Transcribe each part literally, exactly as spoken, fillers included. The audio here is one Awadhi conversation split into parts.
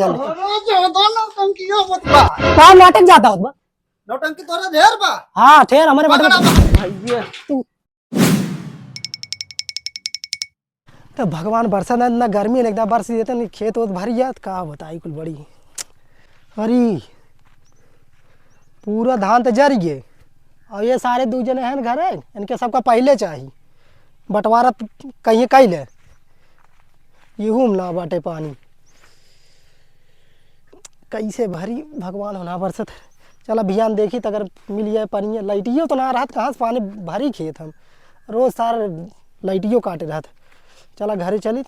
चल। अरे, ज्यादा नौटंकी होत बा। का नाटक ज्यादा होत बा? नौटंकी तोरा ढेर बा। हाँ, ढेर हमरे पकड़ा बटन। बा। भैया। तू तो भगवान बरसा ना, ना गर्मी, ना एकदम बरस देते, ना खेत ओत भर गया, तो का बताई कुल बड़ी। अरे, पूरा धान तो जर गए, और ये सारे दू जने हैं घरे, इनके सबका पहले चाही, बंटवारा त कहीं कई ले, इहू में ना बाटे पानी। कैसे भरी भगवान होना बरसत। चला बिहान देखी त अगर मिल जाए पानी, लाइटियो तो ना रहत, कहाँ से पानी भरी खेत हम, रोज सार लाइटियो काटे रहत। चला घरे चली,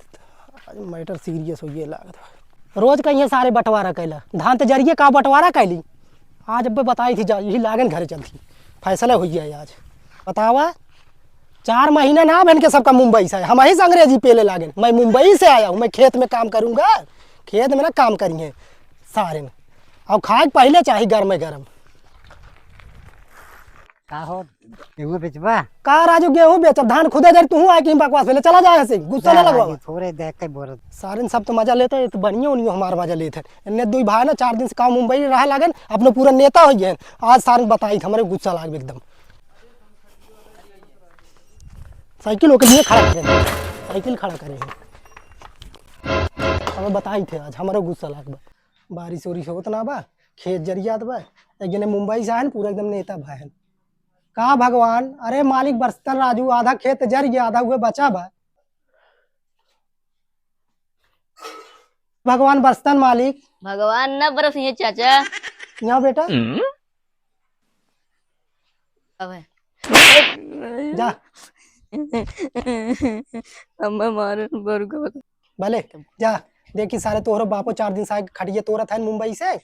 मैटर सीरियस होइए लागत बा। रोज कहिए सारे बंटवारा कैला, धान तो जरिए का बंटवारा कैली। आज अब बताई थी जा, यही लागन घरे चलती, फैसला होइए आज। बतावा, चार महीना ना बन के सबका मुंबई से आए, हम ही से अंग्रेजी पेले लागन। मैं मुंबई से आया हूँ, मैं खेत में काम करूंगा, खेत में ना काम करिए सारे में। और खाए के पहले चाही गरमे गरम। का हो, गेहूं बेचबा? का राजू, गेहूं बेचब? धान खुदे जर तू आए कि हम बकवास पहले चला जाए से, गुस्सा ना जा लगवा। राजू, थोड़े देख के बोल। सारे सब तो मजा लेते हैं, तो बढ़िया उनियो हमार मजा लेते हैं। इन्ने दुई भाई ना चार दिन से काम मुंबई रहा लागन, अपने पूरा नेता हो गए। आज सारे बताई थे, हमारे गुस्सा लाग एकदम। साइकिल ओके लिए खड़ा करे, साइकिल खड़ा करे हैं। हमें बताई थे आज, हमारे गुस्सा लाग बा। बारिश उरिश होत ना बा, खेत जरियात बा। एक जने मुंबई से आए हैं, पूरा एकदम नेता भाई हैं। का भगवान, अरे मालिक बरसतन राजू, आधा खेत जर गया, आधा हुए बचा बा। भगवान बरसतन मालिक। भगवान न बरस ये चाचा। यहाँ बेटा। अबे। जा। अम्मा मारे बरु का बता। भले, जा। देखी सारे तोहरो बापो चार दिन से आके खटिया तोड़त है मुंबई से।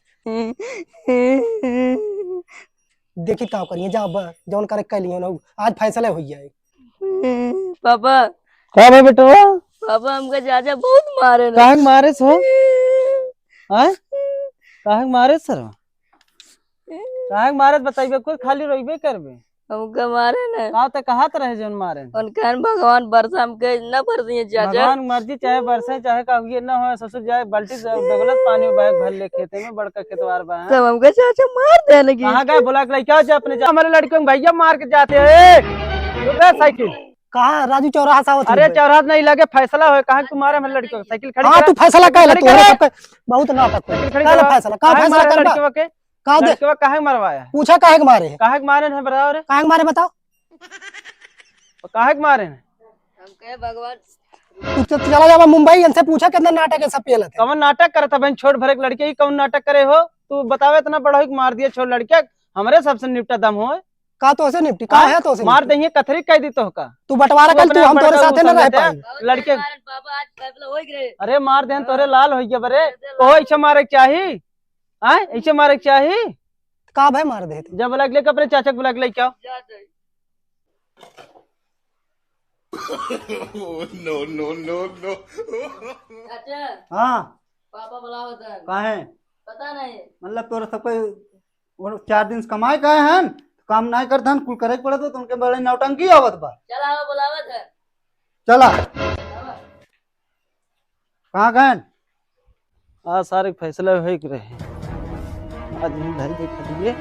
देखी का करिए, जा अब जौन करे कह लिए ना, आज फैसला हो जाए। पापा। का भा बेटवा? पापा, हमका चाचा बहुत मारे ना। काहे के मारे सो? आय? काहे के मारे सर? काहे के मारे बताइबे, खुद खाली रोइबे करबे। हमका मारे ना। का ते कहत रहे जौन मारे? उनका भगवान बरसा हमके ना बरसिए चाचा। भगवान मर्जी चाहे बरसे चाहे का हुए ना हो, ससुर जाए बाल्टी से डगलत पानी बैग भर ले खेते में, बड़का खेतवार बा। तब हमका चाचा मार दे लगी। कहाँ गए? बुला के लेके आओ जा अपने जा। हमारे लड़के को भैया मार के जाते हैं। रुक रे साइकिल। कहाँ राजू चौराहा से आवत अरे रुपए? चौराहा नहीं लगे, फैसला होए, कहाँ तुम्हारे हमारे लड़के को साइकिल खड़ी हाँ, करा। तू फैसला कर ले, साइकिल तू खड़ी करा। सबके बहुत नाटक कर। साइकिल खड़ी करा। फैसला, का काहे फैसला मारा करबा? लड़के के? का दे? लड़के को काहे मरवाया? पूछा काहे के मारे है? काहे के मारे है बताओ रे? काहे के मारे बताओ? काहे के मारे है? हम कहे भगवान। तू तो चला जावा मुंबई, इनसे पूछा कितना नाटक है सब पेलत है। कवन नाटक करत है बहन, छोट भरे के लड़के ही कवन नाटक करे हो? तू बतावे इतना बड़ा हो कि मार दिया छोट लड़के, हमरे सबसे निपटा दम हो। का तोहसे निपटी? का हाँ? है तोहसे मार निपटी? दहिए, कथरी कह दी तोहका। तू बंटवारा तू कर, तू अपने हम तोरे बड़का साथे न रह समझते हैं। पाई। लड़के बाबा, आज फैसला हो गए। अरे मार देहन तोरे लाल हो गया बरे। फैसला ओ, ऐसे मारे के चाही? आय, ऐसे मारे के चाही? का भाई मार देते? जब लग लेके अपने चाचा को बुला के लेके आओ। जा दे। No, no, no, no। चाचा। हाँ। पापा बुलावत हैं। काहे? पता नहीं। मतलब तोरा सबके वो चार दिन से कमाए गए हैं, काम नहीं करत हैं, कुल करे के पड़त बा, तो उनके बड़े नौटंकी आवत बा। चला, वो बुलावत है। चला। चला। कहाँ गए? आज सारे के फैसला होए के रहे। आज ही भाई देख लिए।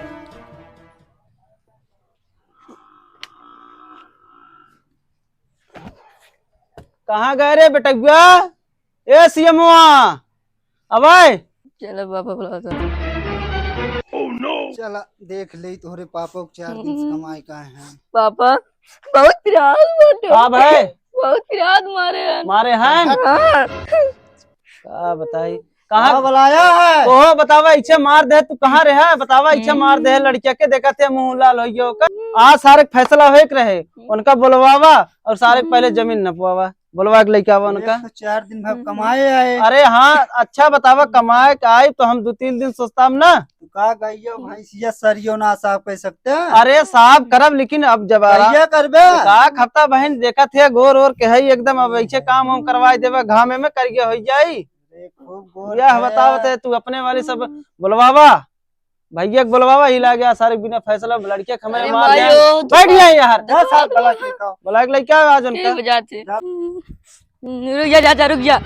कहाँ गए रे बेटुआ? ए सीएमवा, अबे। चलो पापा बुलावत हैं। चला, देख ले तोहरे पापा को चार दिन से कमाए का है। पापा, बहुत पिरात बाटे। का भाई? बहुत पिरात मारे हैं। मारे हैं? हाँ। का बताई? कहाँ का बुलाया है? ओहो, बतावा, इच्छे मार दे, तू कहाँ रहे? बतावा, इच्छे मार दे, लड़किया के देखा थे, मुंह लाल हो गया ओकर। आज सारे के फैसला होए के रहे, उनका बुलवावा और सारे के पहले जमीन नपवावा। बुलवा के लेके आवा उनका। एक तो चार दिन भर कमाए आए। अरे हाँ, अच्छा बतावा, कमाए के आई तो हम दो तीन दिन सोचताम ना। तू का गइयो भैंसिया सरियो ना साफ कर सकते हैं? अरे साफ करब, लेकिन अब जब आ गइया करबे। तो का खपता बहन, देखत है गोर ओर के है एकदम, अब ऐसे काम हम करवाए देबे, घामे में करिए हो जाई। अरे खूब गोर यह है। बतावत है तू अपने वाली सब बुलवावा। भैया के बुलवावा, ही लागे सारे बिना फैसला लड़के के हमें अरे मार दिया। भाइयो, बैठ जा यार। दस साल भला के का। बुला के लेके आओ आज उनका। ठीक हो जाते। जा। रुक जा, जा, जा, रुक जा,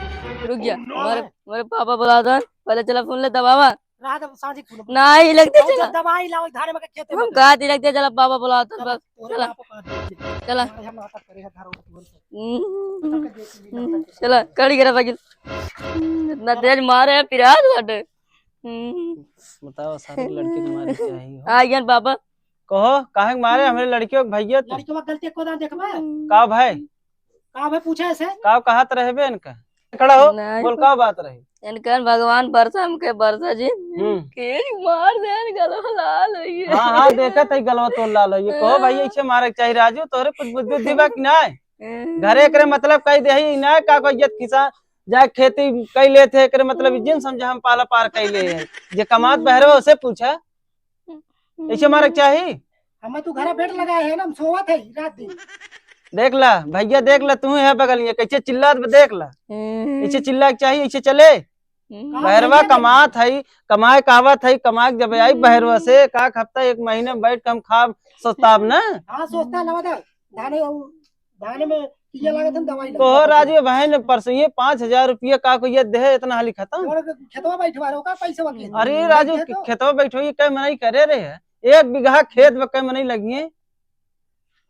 रुक जा। हमारे, हमारे पापा बुलाता है। पहले चला फोन ले दबावा। रात अब सांझी फोन। नहीं लगते, अरे चला। जब दवाई लाओ धान में के खेते हम में। कहा थी लगते, चला बाबा बुलाओ तो चला, बस। तोरे चला। बाप का दे। चला। अरे हम नाटक करे हैं घर और से। हम्म, चला, कड़ी गिरा बगिल। इतना तेज मारे हैं, पिरात बाटे। हम्म। बताओ, सारे लड़के तुम्हारे क्या ही हो? आ गया बाबा। कहो, काहे के मारे हमरे लड़कियों के भैया तू? लड़कियों के गलती को ना देखबे। का भाई? का भाई पूछे ऐसे? का कहत रहबे इनका? खड़ा हो, नहीं। बोल, का बात रही? इनकन भगवान बरसा हमके बरसा जी। हम्म। के मार दे, गलवा लाल होइए। हाँ, हाँ, देखत है गलवा तो लाल होइए। कहो भाई, ऐसे मारे के चाहिए राजू, तोहरे कुछ बुद्धि उद्धि बा कि नाय? हम्म। घरे एकरे मतलब कह दे ही ना, का कोई इज्जत किसान जाए खेती कई लेत है, एकरे मतलब जिन समझा हम पाला पार कई ले है। जे कमात बहरे उसे पूछा, ऐसे मारे के चाही। हमें तू घरे बेड लगाए है ना, हम सोवत है रात दिन। देख ला भैया, देख ला, तू है बगल में, कैसे चिल्लात बा, देख ला। हम्म। ऐसे चिल्ला के चाही, ऐसे चले। हम्म। बहरवा कमात है, कमाए कावत है, कमाए के जब आई बहरवा से, एक आध हफ्ता, एक महीने में बैठ के हम खाब, सोचताब ना। हाँ, सोचता ना बता। धाने उ, धाने में कीड़ा लागत है, दवाई लगा। कहो राजू, बहन, परसों ये पाँच हजार रुपया का को ये देहे, इतना हाली खत्म। और खेतवा बैठवा रहो का पैसे वकील? अरे राजू, खेतवा बैठो, ये कई मनई करे रहे है, एक बीघा खेत में कई मनई लगी है,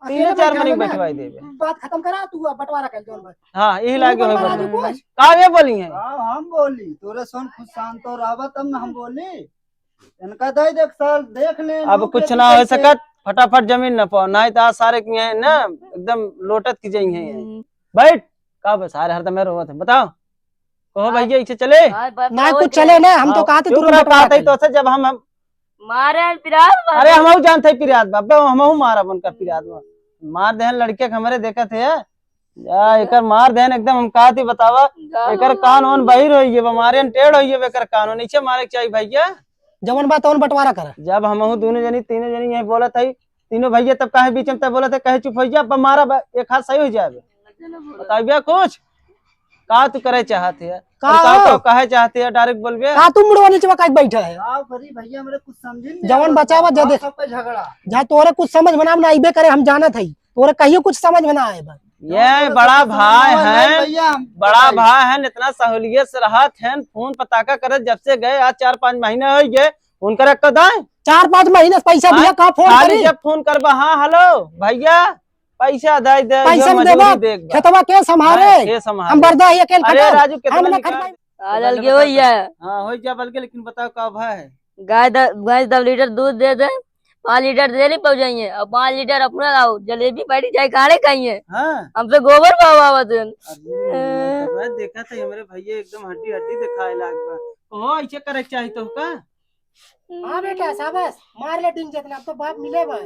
तीन चार मनई बैठवाई देबे। बात खत्म करा तू, अब बंटवारा कर दो भाई। हाँ, यही लागे हो राजू। कुछ का ये बोली है? हाँ, हम बोली, तोरे सोन खुश शांत हो रहबा तब ना हम बोली। इनका दे देख साल, देख ले, अब कुछ ना हो सकत, फटाफट जमीन न पाओ, नहीं तो आज सारे की है ना, एकदम लोटत की जाई है। हम्म। बैठ, का बस सारे हरदम रोवत है, बताओ। कहो भैया, इसे चले? ना कुछ चले ना, हम तो हाँ, कहा थे चुप तुरंत रह, बंटवारा कहा थे कर तो ले। से जब हम, हम मारे पिरात बा। अरे, हम जानते हैं पिरात बा, अबे हम मारा बन कर पिरात बा। मार देहन लड़के के हमरे देखत है, या एकर मार देहन एकदम, हम कहा थी बतावा, एकर कान वान बहिर होइए बा, मारे टेढ़ होइए बा एकर कान वान, इसे मारे के चाहिए भैया। जवन बा तवन बंटवारा करा। जब हमहू दोनों जनी, तीनों जनी यही बोलत है, तीनों भैया तब काहे बीच में तब बोलत है, कहे चुप हो जा, अब मारा बा, एक हाथ सही हो जाए। बताओ भैया कुछ, का तू करे चाहत है? का और का हो? का कहे चाहत है, direct बोलबे। का तू मुड़वा नीचवा काहे बैठा है? का करी भैया, हमरे कुछ समझे नहीं जवन आवत बचावा बा। जदे। सबका झगड़ा। जा तोरे कुछ समझ में ना, ना आइबे करे, हम जानत है। तोरे कहियो कुछ समझ में ना आए बा। ये बड़ा भाई है, भैया, हम बड़ा भाई है, इतना सहूलियत से रहत है, फोन पर ताका करत जब से गए, आज चार पाँच महीना हो गए, उनकर एक दाए। चार पाँच महीने से पैसा हाँ, दिया, का फोन खाली करी? जब फोन करबा, हाँ, हेलो, भैया, पैसा दे दे, पैसा जो में मजूरी देबा, देख बा। खेतवा के संभाले? हाँ, के संभाले? हम बर्दा ही अकेले अरे खटाओ। राजू, हम कितना ना निकाल खटवाई। दे? आ, बदल बदल के होई बता। है। हाँ, होई जा बदल के, लेकिन बताओ का भाव है? गाय द-, भैंस दस लीटर दूध दे दे, पाँच लीटर दे नहीं पहुँचाइए, और पाँच लीटर अपना लाओ, जलेबी बैठी जाए, खाने खाइए। हाँ। हमसे गोबर पावावत है। अरे, तो मैं देखा था, हमरे भैया एकदम हड्डी हड्डी दिखाए लाग बा। कहो, ऐसे करे के चाही तो का? हाँ बेटा, शाबाश, मार ले डींग जितना, अब तो बाप मिले भाई।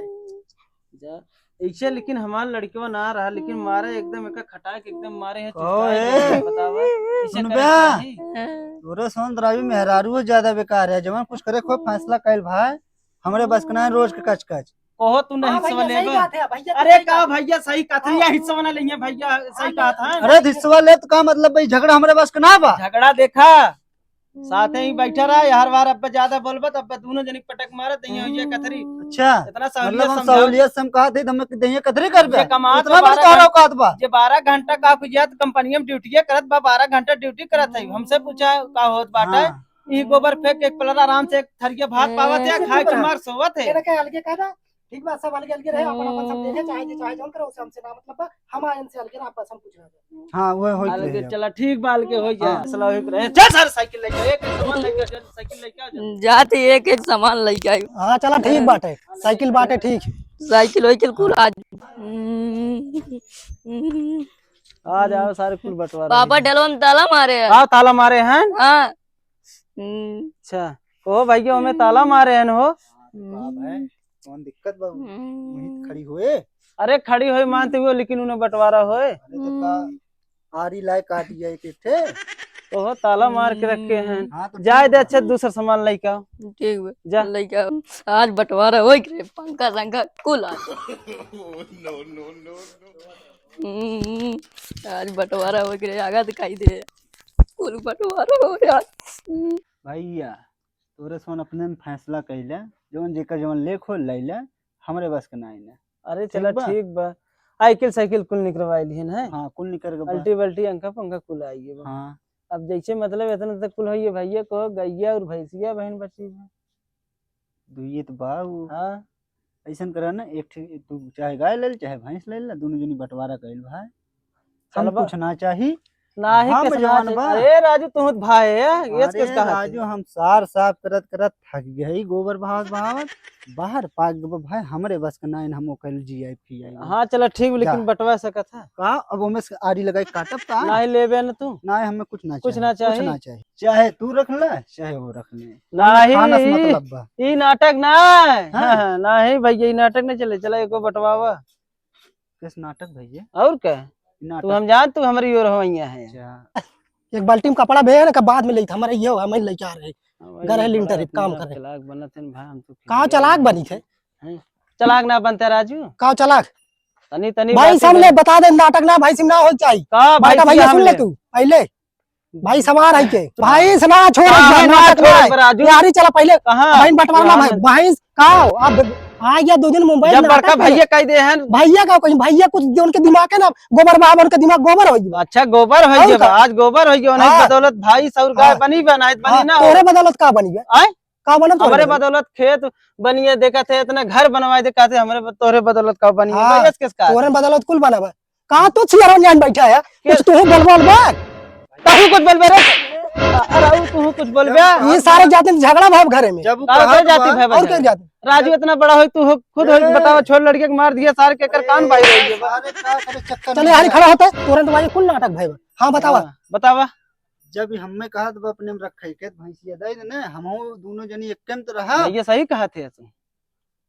जा, ऐसे लेकिन हमार लड़कवा ना रहा, लेकिन मारे एकदम एका खटाक एकदम मारे है, कहो चुचकाए ए, के, बतावा, ऐसे सुन करे बे। चाही? तोरे सोन राजू मेहरारू ज्यादा बेकार है, जवन कुछ करे खूब फैसला कैल भाई, हमरे बस के ना रोज के कच कच। कहो तू नहीं हाँ हिस्सा भैया, सही लेबे। बात है, भैया तो अरे सही का बात है। भैया सही कहा था, हाँ। या हिस्सा ना लेंगे भैया, सही हाँ, कहा था। अरे हिस्सा ले तो का मतलब भाई, झगड़ा हमरे बस के ना बा। झगड़ा देखा, साथे ही बैठा रहा, हर बार अब ज्यादा बोलबा, तब दोनों जने पटक मारत, दहिया हो जाए कथरी। अच्छा, इतना सहूलियत मतलब हम समझाओ। सहूलियत से हम कहा थे, हम दहिया कथरी कर बे? जे कमात इतना बा बस बारह तोहरा घंटा, औकात बा? जे बारह घंटा का कुछ याद कंपनी में ड्यूटी करत बा, बारह घंटा ड्यूटी करत है, हमसे पूछा का होत बाटे? हाँ। ई गोबर फेंक के एक पलरा आराम से एक थरिया भात पावत है, खाए के मार सोवत है। केना के अलगे कहा था? ठीक बा, सब अलगे अलगे रहे, अपन अपन सब देखे, चाहे जे चाहे जौन करे, उसे हमसे ना मतलब बा, हम आयन से अलगे ना, बस हम कुछ ना। हाँ, वो होई अलगे रहे। चला, ठीक बा, अलगे होई जाए। हाँ। चला, होई रहे। चल सारे साइकिल लेके, एक एक सामान लेके आ, जल्दी साइकिल लेके आ, जल्दी। जाते एक एक सामान लेके आई। हाँ, चला, ठीक बाटे, साइकिल बाटे, ठीक। साइकिल वाइकिल कुल आज। आ जाओ, सारे कुल बंटवारा पापा है। डलवा में ताला मारे हैं। हाँ, ताला मारे हैं। हाँ। हम्म। अच्छा, कहो भैया, हमें ताला मारे हैं हो। हम्म। कौन दिक्कत बा? हम्म। वहीं खड़ी हुए। अरे, खड़ी हुई मानते हुए, लेकिन उन्हें बंटवारा होए। अरे, तो का हम्म। आरी लाए काट गया एक, एक ठे। ओहो, ताला मार के रखे हैं। हाँ, तो जाए ठीक दे, बा। अच्छा, दूसर सामान लेके आओ। ठीक बा, जा। लेके आओ। आज बंटवारा होई के रे, पंखा संखा कुल आज। No, no, no, no। हम्म, आज बंटवारा होई के रे, आगा दिखाई दे। कुल बंटवारा हो यार। भैया, तोरे सोन अपने में फैसला कैले, जवन जेकर जवन लेख हो लैले, हमरे बस के नाई ने। अरे ठीक चला बा? ठीक बा। साइकिल साइकिल कुल निकरवाई लिहन है। हाँ, कुल निकर के बा। अल्टी बल्टी अंका पंखा कुल आई गए बा। हाँ। अब जैसे मतलब इतना तक कुल होइए भैया को गैया और भैंसिया बहन बची है। दुइये तो बा उ। हाँ। ऐसन करा ना, एक ठे तू चाहे गाय ले ले, चाहे भैंस ले ले, दोनों जनी बंटवारा कइल भाई। चल हम बा। कुछ ना चाही। नाही हम किस ना जवान चाही। बा। अरे राजू, तू तो भाई है, ये अरे किस कहा राजू, थी? हम सार साफ करत करत थक गए, गोबर बहावत बहावत बाहर पाक गबा भाई, हमरे बस का ना, हम ओकर जी आई पी आई। हाँ, चला ठीक, लेकिन जा। बंटवा सकत है। का अब ओमे से आरी लगाई काटब का? नाही लेबे न तू। नाही, हमें कुछ ना कुछ चाही, ना कुछ चाही। ना चाही। चाहे तू रख ले, चाहे वो रख ले। नाही, खाना से ई, मतलब बा। ई नाटक ना है। हाँ। हाँ, नाही भैया, ई नाटक नहीं चले। चला एको बंटवावा। किस नाटक भैया? और का? ई नाटक। तू हम जान, तू हमारी ओर हो, यहाँ है। अच्छा। एक बाल्टी में कपड़ा भेज ना, का बाद में लेत, हमारा ये हो, हमें लेके आ रहे। हाँ, घर है, लिंटर, बड़ा काम अपने आप करे। चालाक बनत है भाई, हम तो कहाँ चालाक बनी थे? हैं? चालाक ना बनते राजू। का चालाक? तनी, तनी भाई बातें सामने बन- बता दे, नाटक ना भाई, सिम ना हो चाहिए। का भाई, भाई, का भैया सिया सुन ले हमने? तू, पहले। भाई सवार है के? भाई से ना छोड़, का ना है ना नाटक छोड़ ना है। पर राजू? यारी चला पहले। कहाँ? भाई बंटवारा ना कहाँ भाई, है? भाई का हो? अब आ गया दो दिन मुंबई जब नाटक बड़का में। भैया कह दे हैं। भैया का कहीं, भैया कुछ जो उनके दिमाग है ना, गोबर बहाव, उनके दिमाग गोबर हो गया। अच्छा, गोबर हो और गया, का? आज गोबर हो गया, उन्हें हाँ। बदौलत भाई सौर गाय हाँ। बनी बा, नहीं बनी हाँ, ना हो। तोरे बदौलत का बनी बा? आय? का बनल तोरे हमरे बदौलत? बदौलत खेत बनिए, देखत है, इतना घर बनवाए, देखत है, हमरे ब-, तोरे बदौलत का बनिए? हाँ, बस किस का? तोरे बदौलत कुल बना बा। कहाँ तू छियरवा नियन बैठा है? के? कुछ तू बोल बोल बे। तू कुछ बोल बे रे। अरे, तू कुछ बोल बे। ये सारे जाते झगड़ा भाई घरे में। जब का कहा कर जाती तो भाई और बच्चा? कर जाती? राजू इतना बड़ा हो, तू हो, खुद हो, ए। बताओ, छोड़ लड़के को मार दिया, सारे के कर कान भाई रही है। सारे का करे चक्कर चले, में यार, है। खड़ा होता है, तुरंत भाई कुल नाटक भाई। हाँ, बतावा। हाँ, बतावा। जब हमें कहा तो अपने में रखे के भैंसिया दे देने, हम दोनों जनी एक में तो रहा। भैया सही कहा थे तू।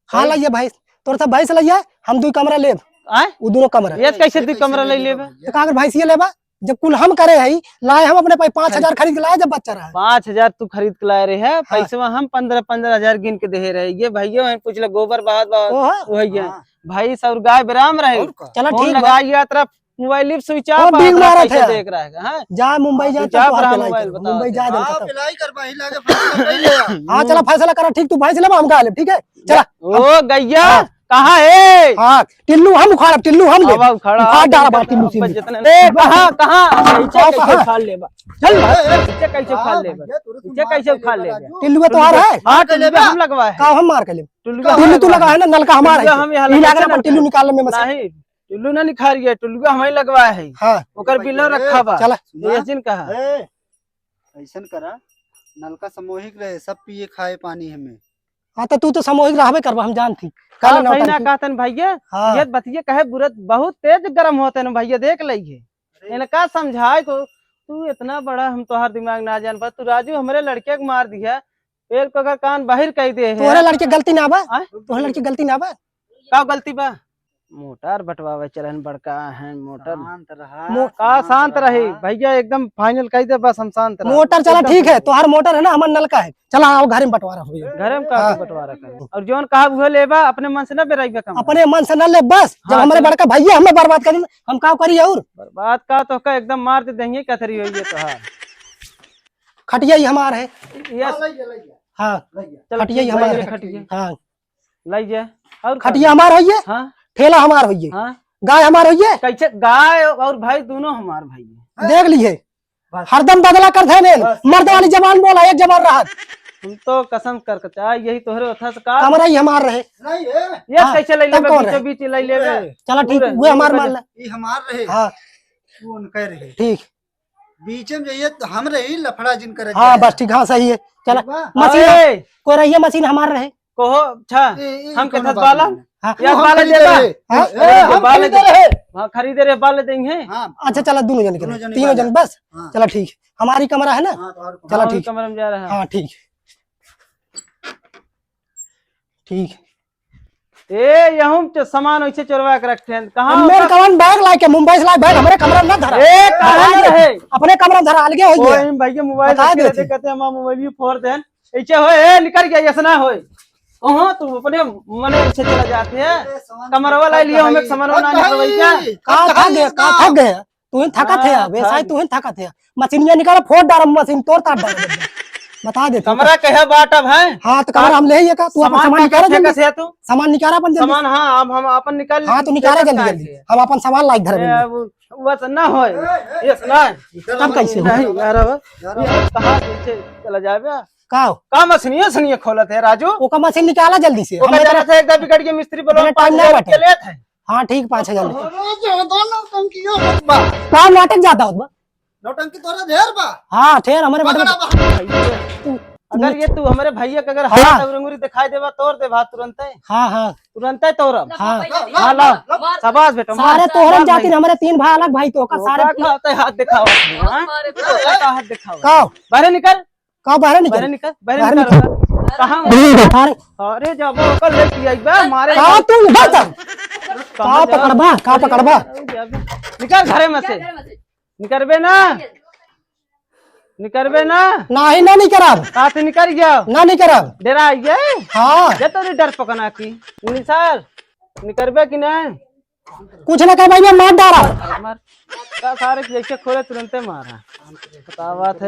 हाँ, सही। लइया भैंस, तोर सब भैंस लइया, हम दुई कमरा लेब। आय? उ दोनों कमरा। ये कैसे दुई कमरा ले लेबा? तो का अगर भैंसिया लेबा, जब कुल हम करे हई, लाए हम अपने पाई पाँच हजार खरीद के लाए जब बच्चा रहा। पाँच हजार तू खरीद के लाए रहे है, हाँ। पैसवा हम पन्द्रह, पन्द्रह हजार गिन के देहे रहे। ये भैया हैं, पूछ ले, गोबर बहात बहात, ओहो। वो है ये। हाँ। भैंस और गाय बेराम रहे। और का? चला फोन ठीक बा। लगाइए, तरफ मोबाइल लिप स्विच वो ऑफ, बींग मारत है। देख रहा है, हाँ? जा मुंबई जा, स्विच ऑफ रहा मोबाइल, बताओ। मुंबई जा, हाँ, देखो। पिलाई कर बाही लागे, फैसला कर ले आ। हाँ, चला फैसला करा, ठीक, तू भैंस लेबा, हम गाय लेब, ठीक है? चला। ओ गैया, हाँ। कहाँ है? हाँ, टिल्लू हम उखाड़ब, टिल्लू हम लेब। आवा उखाड़ा, उखाड़ डाला बा टिल्लू से। जितने, ए, कहाँ, कहाँ? कैसे, हाँ, कैसे कहाँ? उखाड़ लेबा? चल, कैसे, कैसे उखाड़ लेबा? कैसे उखाड़ लेबा? टिल्लू तोहार है? हाँ, टिल्लू हम लगवा है। का हम मार के लेब? टिल्लू तू लगा है ना, नलका हमार है। हम यहाँ ई लागल अपन टिल्लू निकालने में मशीन। नहीं, टुल्लू ना निखारी है, टुल्लुआ हमें लगवा है। हाँ। ओकर बिल ना रखा बा। चला। ये जिन कहा। ए, ऐसन करा, नलका सामूहिक रहे, सब पिए खाए पानी हमें। हाँ, तो तू तो सामूहिक रहबे करबा, हम जानती। काहे हाँ, ना सही ना कहतन भैया। हाँ। ये बतिये कहे बुरा, बहुत तेज गरम होते हैं भैया, देख लइहे। अरे। इनका समझाए को, तू इतना बड़ा, हम तोहार दिमाग ना जान पा, तू राजू हमरे लड़के को मार दिया, पेल को अगर कान बाहिर कह दे है। तोहरे लड़के गलती ना बा? आय? तोहरे लड़के गलती ना बा? का गलती बा? मोटर बंटवावे चलन बड़का है, मोटर। शांत रहा, मो-, का शांत शांत रही? रहा। भैया एकदम final कह दे, बस हम शांत रह। मोटर चला एकदम ठीक है, तोहार मोटर है ना, हमार नलका है। चला आओ घरे में बंटवारा होई। घरे में का हाँ। बंटवारा करे? और जौन कहा उहे लेबा, अपने मन से ना बेराइबे कम। अपने मन से ना ले बस, जब हाँ, हमरे चला। बड़का भैया हमें बर्बाद कर दिन, हम का करी और? बर्बाद का तो का एकदम मार दे देंगे, कथरी होई है तोहार। खटिया ही हमार है। Yes। हाँ, लइ जा, लइ जा। हाँ, लइ जा। चलो, खटिया ही ठीक, हमार लइ जा है। खटिया। हाँ। लइ जा। और का? खटिया हमार होइए, हाँ। ठेला हमार होइए, हाँ। गाय हमार होइए। कैसे गाय और भाई दोनों हमार भाई है? देख लिए, बस। हरदम बदला कर थे ने, बस। मर्द वाली जबान बोला, एक जबान रहा। तुम तो कसम कर कचा, यही तोहरे ओथा से का? कमरा ही हमार रहे। नहीं है। ये हाँ, कैसे लइ तब लेबे, कौन बीचों रहे? बीच लइ लेबे? चला ठीक, पूरे, वो हमार पूरे मान ला। ये हमार रहे। हाँ। वो उनके रहे। ठीक। बीचे में जाइए तो हम रही लफड़ा जिन करे हाँ, के। बस ठीक, हाँ, सही है। चला, ठीक बा? मशीन, अरे! कोई रहिए, मशीन हमार रहे। कहो, अच्छा, ए, ए, हम कौन कितना बात बाला? नहीं है? हाँ। यार, हम बाला खरीदे देबा? रहे। हाँ? ए, ए, हम बाला खरीदे दे-, रहे। हाँ, खरीदे रहे, बाला देंगे। हाँ। अच्छा, चला, दोनों जन के दोनों रहे। जन तीनों बाला। जन बस। हाँ। चला, ठीक। हमारी कमरा है ना? हाँ, तो और चला, हाँ, ठीक। कमरा में जा रहा है। हाँ, ठीक। ठीक। ए, यहूं च-, सामान वैसे चोरवा के रखे हैं। कहाँ मेरे होता? कवन बैग लाए के मुंबई से लाए बैग हमरे कमरा में ना धरा। ए, कहाँ धरा रहे? अपने कमरा में धरा, अलगे हो गया। ओए, भैया मोबाइल बता रखे देते। रहते, कहते हैं, "हमारा मोबाइल भी फोड़ देन।" ऐसे होए, ए, निकल गया, ऐसा ना होए। कहाँ तू अपने मने से चला जाते हैं? ए, सामान कमरवा ला लिया, हमें सामान ना निकलवाई क्या? कहाँ थक गया, कहाँ थक गया? तू ही थकत है, हाँ, वैसा ही थक तू ही थकत है। मशीनिया निकाल, फोड़ डाल, मशीन तोड़ तार डाल। बता दे तू। कमरा कहे बाट अब है? हाँ, तो कमरा हाँ। हम ले ही का, तू अपन सामान सामान का निकाल क्या जल्दी। फेंकत है तू? सामान निकाल अपन जल्दी। सामान, हाँ, हम, हम अपन निकाल हाँ, तो निकाल फेंकत जल्दी, काहे जल्दी। है? हम अपन सामान लाइक धर ए, देंगे। अब वस ना होय। यस ना। तब कैसे हो? नहीं यार, अब ये कहाँ पीछे चला जाबे? का हो? का मछनिया सनिया खोलत है राजू? ओका मछली निकाला जल्दी से। ओका हमें जरा से एकदम बिगड़ के मिस्त्री बोलो, हमें टाइम ना बाटे। चले थे। हाँ, ठीक, पाँच हजार लेके। अरे, ज्यादा नौटंकी हो बा। का नाटक ज्यादा होत बा? नौटंकी तोरा ढेर बा। हाँ, ढेर हमरे बगड़ा बा। अगर ये तू हमरे भैया के अगर हाँ। हाथ और अंगुरी दिखाई देबा, तोड़ देबा तुरंते। हाँ, हाँ। तुरंते तोड़ब। हाँ। ला, ला, हाँ, ला। ला, ला। शाबाश बेटा, मार। सारे तोहरन मार जातिन भाई। हमरे तीन भाई अलग भाई तो का सारे ओका का होता है हाथ दिखावा? हाँ? मारे ओका का हाथ दिखावा? का? बाहर निकल। का बाहर निकल? बाहर निकल, बाहर बाहर निकल निकल। ओका। कहाँ? बाहर निकल। अरे जब ओकर लेके आई बा, मारे का तू निकल तब? कहाँ का जा? पकड़बा? का पकड़बा? निकल घरे में से। निकरबे ना? निकरबे ना? नाही, ना निकरब। का से निकर गया? ना निकरब। डरा गया? हाँ। ये तो नहीं डर पकना की। उन्नीस साल निकरबे कि नहीं? कुछ ना कर भाई, मैं मार डारा। मार। का सारे के जैसे खोले तुरंते मारा। बतावा थे।